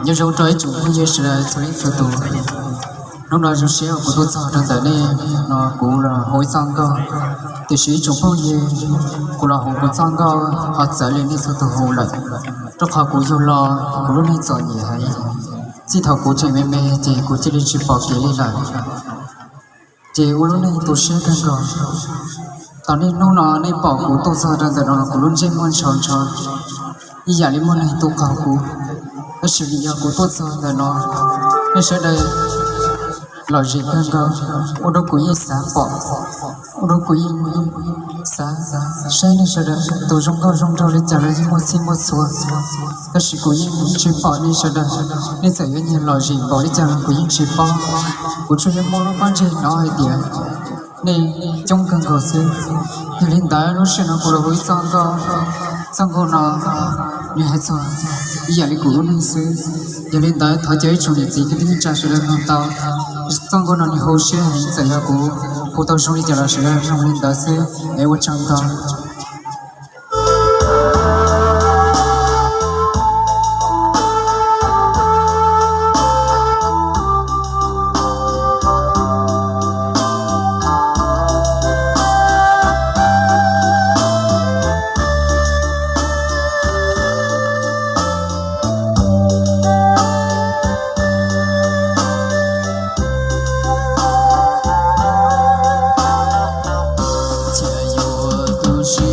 Nyob zoo rau ib tsoom phooj ywg sawv daws txhua leej txhua tus. Hnub no zoo siab uas kuv tuaj txog rau ntawm nej no, kuv los hu ib txoj nkauj. Tiam sis ib tsoom phooj ywg, kuv los hu kuv txoj nkauj ho txawv li nej txhua tus hu lawm, rau qhov kuv yug los kuv lub neej txom nyem heev. Txij thaum kuv tseem me me ces kuv cia li tsis pom kev li lawm, ces ua lub neej tu siab kawg nkaus. Thaum niaj hnub no nej pom kuv tuaj txog rau ntawm no los kuv lub ntsej muag ntshaus ntsho ib yam li muaj neeg tuaj qaug kuv. Tab sis vim yog kuv tuaj txog ntawm no, nej sawv daws lom zem kawg nkaus, ua rau kuv yeej xav pom, ua rau kuv yeej xav saib nej sawv daws tus zoo nkauj zoo nraug li cas los yeej muaj txhij muaj txhua. Tab sis kuv yeej tsis pom nej sawv daws, nej txawm yuav nyiag lom zem npaum li cas los kuv yeej tsis paub. Kuv tsuas yog muaj lub pob ntseg hnov hais tias nej coob kawg nkaus xwb. Yog li ntawd lub sij hawm no kuv los hu ib txoj nkauj. Txoj nkauj no nws hais txog ib yam li kuv lub neej xwb. Yog li ntawd thov caw ib tsoom niam txiv kwv tij neej tsa sawv daws mloog tau. Txoj nkauj no nws hauv siab heev, txawm yog kuv hu tau zoo li cas los sawv daws mloog li ntawd xwb es ua tsaug ntau. Thiaj yuav tu siab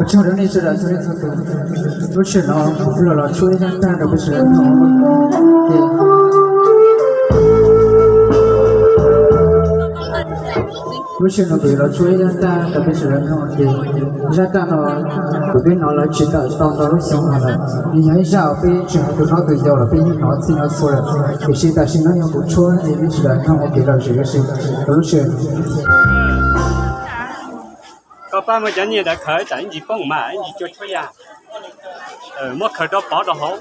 Tsaug rau nej sawv daws txhua leej txhua tus. Lub sij hawm no kuv kuj los los tshuab ib zaj tag rau peb sawv daws mloog. Lub sij hawm no kuv yuav los tshuab ib zaj tag rau peb sawv daws mloog ces zaj tag no kuv twb hnov lawv tsis tawm tau ntau lub xyoo no lawm. Nws yog ib zaj uas peb tsis hais tus hlob tus yau los peb yeej hnov txhij hnov txhua lawm, tiam sis tam sim no yog kuv tshuab es nej sawv daws mloog ua kev lom zem ua si rau lub sij hawm no. Koj pab muab cov nyiaj ntawd khaws tsam ib ntsis poob mas ib ntsis cua tshuab yaj. Muab khaws rau pov rau hauv.